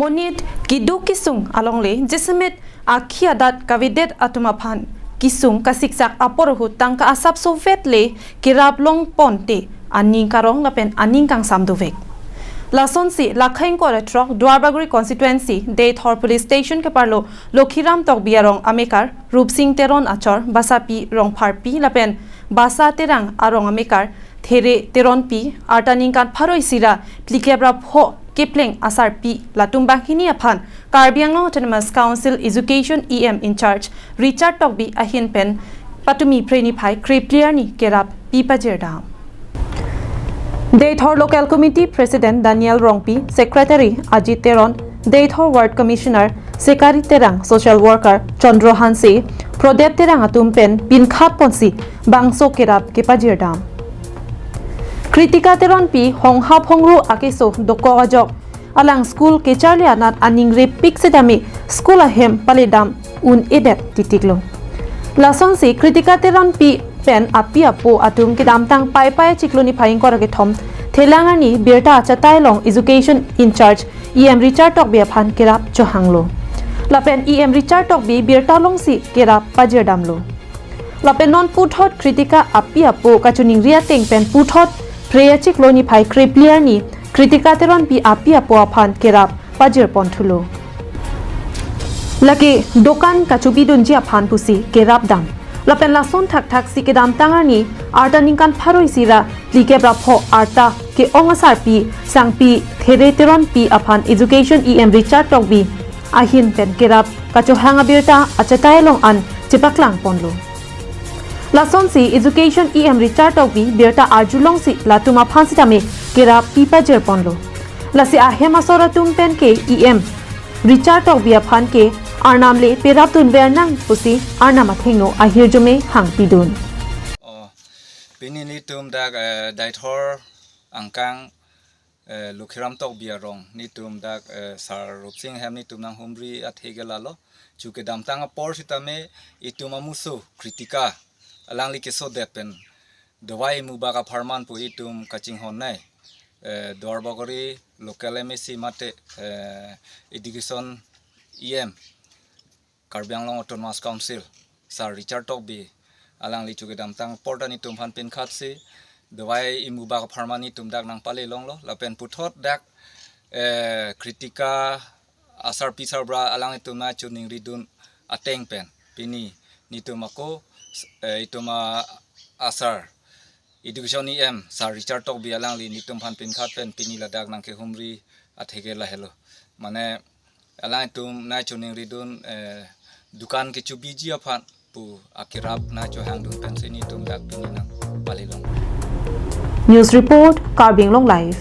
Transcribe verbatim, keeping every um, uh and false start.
Monit keduk kesung alongle jasemet akhi adat kavedet atum aphan kesung kasiksak apor ahut tangka asapso vet le kerap longponte aning karong lapen aning kangsam dovek. Lasonsi Lakhaing Koratrok Duarbagori Constituency Deithor Police Station keparlo Lokhiram Tokbi arong amekar Rupsing Teron achor Basapi Rongpharpi lapen Basa Terang arong amekar There Teronpi arta ningkan pharo isi ra phlikep ra pho kepleng asarpi latum banghini aphan Karbi Anglong Autonomous Council Education E M in charge Richard Tokbi ahin pen patumi phre niphai krephli arni kerap pi pajirdam. Deithor Local Committee President Daniel Rongpi, Secretary Ajit Teron, Deithor Ward Commissioner Sekari Terang, Social Worker Chandra Hanse, Prodep Terang atum pen pinkhat ponsi bangso kerap kepajirdam. Kritika Teronpi honghap hongru akeso dokok ajok alang school kecharli anat aning repik setame school ahem paledam un-edet titiklo. Lasonsi Kritika Teronpi pen api apo atum kedamtang Paipai achiklo niphai ingkoi ra kethom Thelang arni birta achatai along Education in charge E M Richard Tokbi aphan kerap chohanglo. Lapen E M Richard Tokbi birta alongsi kerap pajirdamlo. Lapen non puthot Kritika api apo kachiningri ateng pen puthot phre achiklo niphai krephli arni Kritika Teronpi api apo aphan kerap pajirponthulo. Lake dokan kachobidunji aphan pusi kerapdam. Lapen lason thakthaksi kedamtang arni arta ningkan pharo isi ra phlikep ra pho arta ke-ong asarpi sangpi There Teronpi aphan Education E M Richard Tokbi ahin pen kerap kachohang abirta achatai along an chepaklang ponlo. Lasonsi Education E M Richard Tokbi birta arjulongsi latum aphan sitame kerap pi pajirponlo. Lasi ahem asor atum pen ke E M Richard Tokbi aphan ke arnam le perap dunver nang pusi arnam athengno ahirjume hangpidun. Oh, pini nelitum dak eh, Deithor angkang eh, Lokhiram Tokbi arong nelitum dak eh, Sar Rupsing hem nelitum nanghumri athe ke lalo. Chu kedamtang apor sitame itum amuso Kritika alangli kesodet pen dawai mubak apharman pu itum kachinghon nai. Eh, Duarbagori local M A C mate eh, Education E M Karbi Anglong Autonomous Council Sar Richard Tokbi alangli chu kedamtang apor ta nelitum aphan pinkhatsi dawai imubak apharman nelitum dak nangpalelonglo lapen puthot dak eh, Kritika asarpi sarbura alanglitum nangchiningridun ateng pen pini nelitum ako eh, itum a asar Education E M Sar Richard Tokbi alangli nelitum aphan pinkhat pen pini ladak nangkehumri athe ke lahelo. Mane alangtum nangchiningridun eh, dukan kechobiji aphan pu akerap nangchohangdun pensi nelitum dak pini nangpalelong. News report, Karbi Anglong Live.